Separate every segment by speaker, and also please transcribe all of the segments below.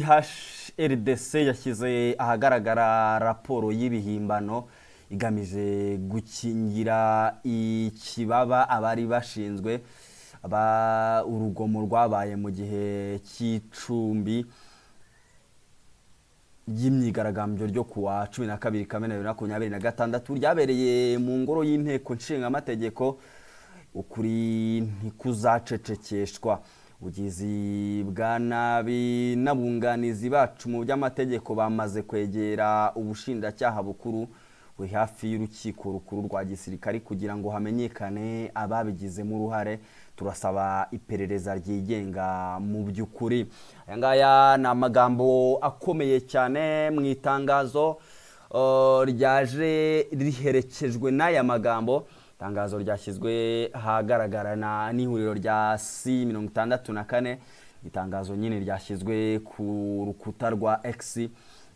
Speaker 1: CNDH-RDC yashyize ahagaragara raporo y'ibihimbano igamije gukingira ikibaba abari bashinzwe urugomo rwabaye mu gihe cy'icumbi ry'imyigaragambyo ryo kuwa 12 Kamena 2026 ryabereye mu ngoro y'inteko nshingamategeko. Ukuri ntikuzacecekeshwa. Ubugizi bwa nabi n'abunganizi bacu mu by'amategeko bamaze kwegera ubushinjacyaha bukuru buri hafi y'urukiko rukuru rwa gisirikari kugira ngo hamenyekane ababigizemo uruhare. Turasaba iperereza ryigenga mu by'ukuri. Aya ngaya ni amagambo akomeye cyane mu itangazo ryaje riherekejwe n'aya magambo. Itangazo ryashyizwe ahagaragara n'ihuriro rya C64. Itangazo nyine ryashyizwe ku rukuta rwa X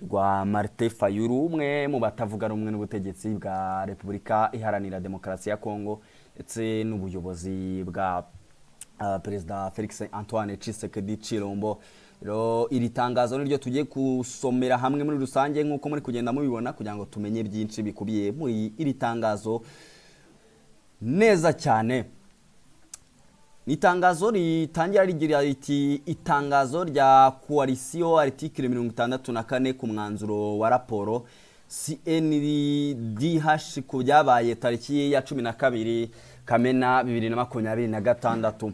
Speaker 1: rwa Martin Fayulu, umwe mu batavuga rumwe n'ubutegetsi bwa Repubulika Iharanira Demokarasi ya Kongo ndetse n'ubuyobozi bwa Perezida Felix Antoine Tshisekedi Tshilombo. Rero iri tangazo niryo tugiye gusomera hamwe muri rusange nk'uko muri kugenda mubibona, kugira ngo tumenye byinshi bikubiye muri iri tangazo neza cyane. Ni itangazo ritangira rigira riti: itangazo rya coalition article 64 ku mwanzuro wa raporo CNDH ku byabaye tariki ya 12 Kamena 2026.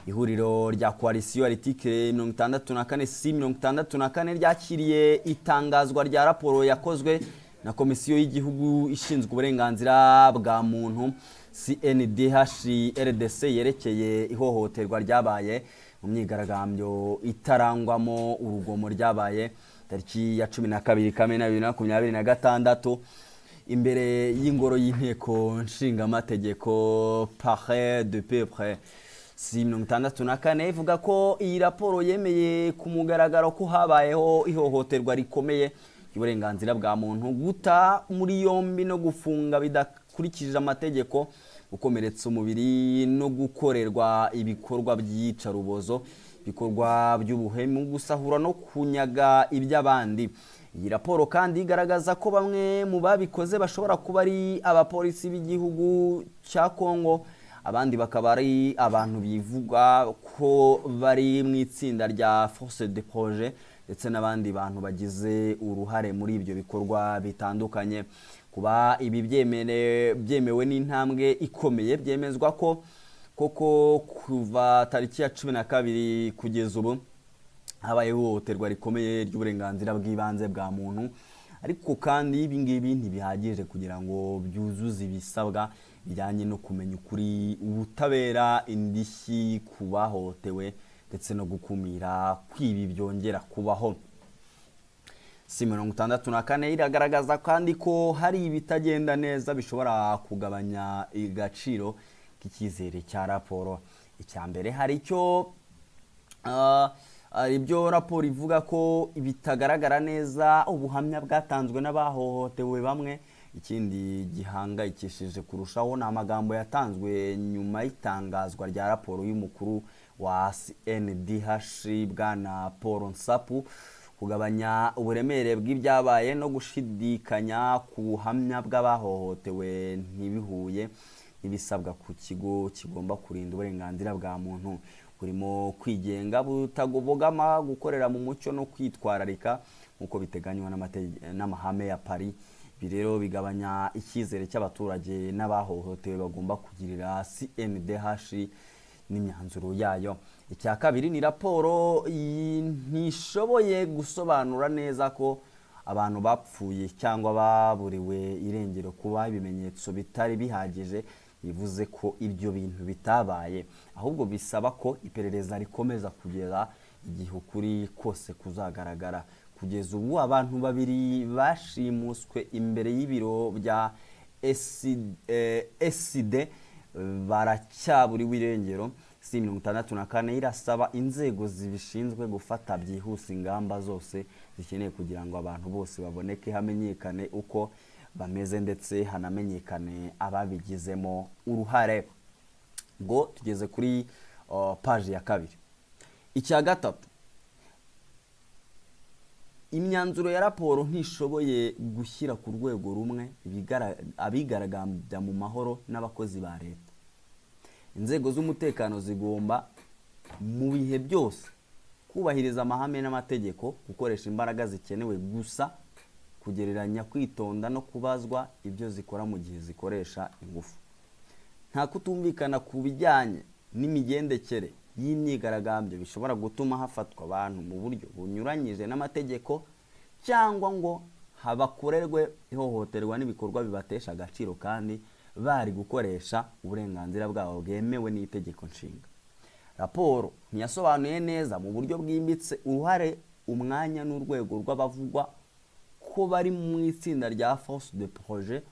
Speaker 1: Ihuriro rya coalition article 64 C64 ryakiriye itangazwa rya raporo yakozwe na komisiyo y'igihugu ishinzwe uburenganzira bwa muntu CNDH RDC yerekeye ihohoterwa ryabaye mu myigaragambyo itarangwamo urugomo ryabaye tariki ya 12 Kamena 2026 imbere y'ingoro y'inteko nshingamategeko Palais du Peuple. C64 ivuga ko iyi raporo yemeye ku mugaragaro ko habayeho ihohoterwa rikomeye ry'uburenganzira bwa muntu, guta muri yombi no gufunga bidakurikije amategeko, gukomeretsa umubiri no gukorerwa ibikorwa by'iyicarubozo, ibikorwa by'ubuhemu, gusahura no kunyaga iby'abandi. Iyi raporo kandi igaragaza ko bamwe mu babikoze bashobora kuba ari abapolisi b'igihugu cya Kongo, abandi bakaba ari abantu bivuga ko bari mu itsinda rya Force de Projet, ndetse n'abandi bantu bagize uruhare muri ibyo bikorwa bitandukanye. Kuba ibi byemewe n'intambwe ikomeye, byemezwa ko koko kuva tariki ya 12 kugeza ubu habayeho ihohoterwa rikomeye ry'uburenganzira bw'ibanze bwa muntu. Ariko kandi ibi ngibi ntibihagije kugira ngo byuzuze ibisabwa bijyanye no kumenya ukuri, ubutabera, indishyi ku bahohotewe ndetse no gukumira kwibi byongera kubaho. C64 iragaragaza kandi ko hari ibitagenda neza bishobora kugabanya agaciro k'icyizere cya raporo. Icya mbere, hari icyo Ibyo raporo ivuga ko bitagaragara neza ubuhamya bwatanzwe n'abahohotewe bamwe. Ikindi gihangayikishije kurushaho ni amagambo yatanzwe nyuma y'itangazwa rya raporo y'umukuru wa CNDH, bwana Paul Nsapu. Kugabanya uburemere bw'ibyabaye no gushidikanya ku buhamya bw'abahohotewe ntibihuye n'ibisabwa ku kigo kigomba kurinda uburenganzira bwa muntu, burimo kwigenga butagobogama, gukorera mu mucyo no kwitwararika nk'uko biteganywa n'amahame ya Paris. Ibi rero bigabanya icyizere cy'abaturage n'abahohotewe bagomba kugirira CNDH n'imyanzuro yayo. Icya kabiri ni raporo ntishoboye gusobanura neza ko abantu bapfuye cyangwa baburiwe irengero. Kuba ibimenyetso bitari bihagije bivuze ko ibyo bintu bitabaye, ahubwo bisaba ko iperereza rikomeza kugeza igihe ukuri kose kuzagaragara. Kugeza ubu, abantu babiri bashimuswe imbere y'ibiro bya ECD baracyaburiwe irengero. C 64 irasaba inzego zibishinzwe gufata byihuse ingamba zose zikeneye kugira ngo abantu bose baboneke, hamenyekane uko bameze, ndetse hanamenyekane ababigizemo uruhare. Ngo tugeze kuri paji ya kabiri. Icya gatatu, imyanzuro ya raporo ntishoboye gushyira ku rwego rumwe abigaragambya mu mahoro n'abakozi ba leta. Inzego z'umutekano zigomba mu bihe byose kubahiriza amahame n'amategeko, gukoresha imbaraga zikenewe gusa, kugereranya, kwitonda no kubazwa ibyo zikora mu gihe zikoresha ingufu. Nta kutumvikana ku bijyanye n'imigendekere y'imyigaragambyo bishobora gutuma hafatwa abantu mu buryo bunyuranyije n'amategeko cyangwa ngo habakorerwe ihohoterwa n'ibikorwa bibatesha agaciro kandi bari gukoresha uburenganzira bwabo bwemewe n'itegeko nshinga. Raporo ntiyasobanuye neza mu buryo bwimbitse uruhare, umwanya n'urwego rw'abavugwa ko bari mu itsinda rya Force de Projet,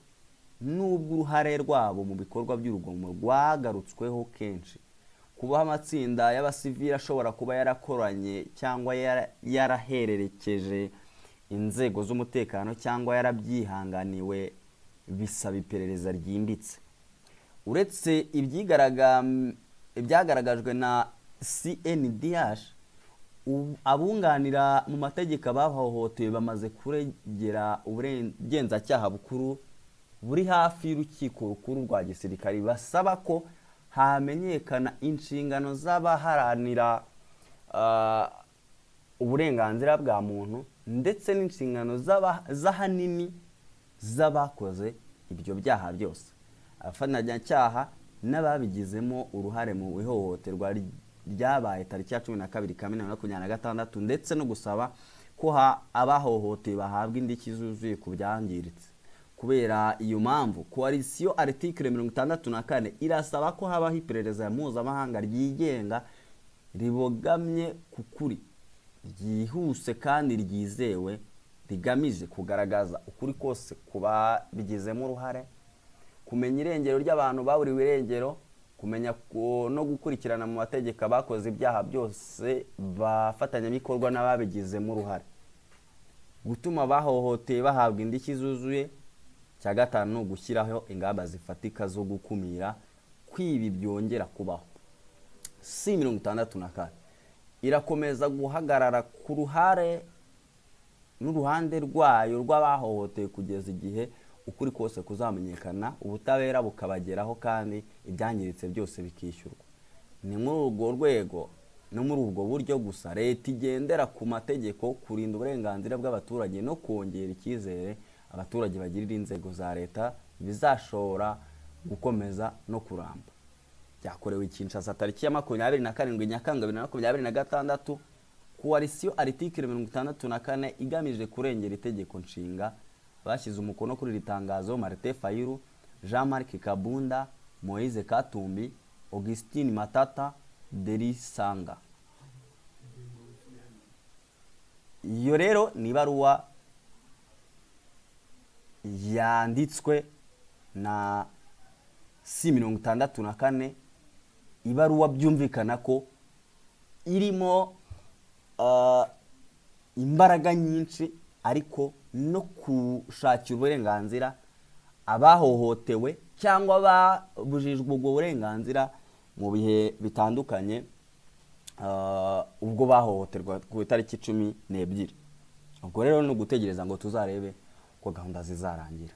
Speaker 1: n'ubwo uruhare rwabo mu bikorwa by'urugomo rwagarutsweho kenshi. Kubaho amatsinda y'abasivili ashobora kuba yarakoranye cyangwa yarahererekeje inzego z'umutekano cyangwa yarabyihanganiwe bisaba iperereza ryimbitse. Uretse ibyagaragajwe na CNDH, abunganira mu mategeko abahohotewe bamaze kuregera ubugenzacyaha bukuru buri hafi y'urukiko rukuru rwa gisirikare, basaba ko hamenyekana inshingano z'abaharanira uburenganzira bwa muntu ndetse n'inshingano z'ahanini z'abakoze ibyo byaha byose, abafatanyacyaha n'ababigizemo uruhare mu ihohoterwa ryabaye tariki ya 12 Kamena 2026, ndetse no gusaba ko abahohotewe bahabwa indishyi zuzuye ku byangiritse. Kubera iyo mpamvu, Coalition Article 64 irasaba ko habaho iperereza mpuzamahanga ryigenga, ribogamye ku kuri, ryihuse kandi ryizewe, rigamije kugaragaza ukuri kose ku babigizemo uruhare, kumenya irengero ry'abantu baburiwe irengero, kumenya no gukurikirana mu mategeko abakoze ibyaha byose, bafatanyabikorwa n'ababigizemo uruhare, gutuma abahohoteye bahabwa indishyi zuzuye. Cya gatanu ni ugushyiraho ingamba zifatika zo gukumira ko ibi byongera kubaho. C 64 irakomeza guhagarara ku ruhare n'uruhande rwayo rw'abahohoteye kugeza igihe ukuri kose kuzamenyekana, ubutabera bukabageraho kandi ibyangiritse byose bikishyurwa. Ni muri urwo rwego no muri ubwo buryo gusa leta igendera ku mategeko, kurinda uburenganzira bw'abaturage no kongera icyizere abaturage bagirira inzego za leta bizashobora gukomeza no kuramba. Byakorewe i Kinshasa tariki ya 27 Nyakanga 2026. Coalition Article 64 igamije kurengera itegeko nshinga. Bashyize umukono kuri iri tangazo: Martin Fayulu, Jean Marc Kabunda, Moise Katumbi, Augustin Matata, Derisanga. Iyo rero ni ibaruwa yanditswe na C 64, ibaruwa byumvikana ko irimo imbaraga nyinshi, ariko no gushakira uburenganzira abahohotewe cyangwa babujijwe ubwo burenganzira mu bihe bitandukanye, ubwo bahohoterwa ku itariki 12. Ubwo rero ni ugutegereza ngo tuzarebe uko gahunda zizarangira.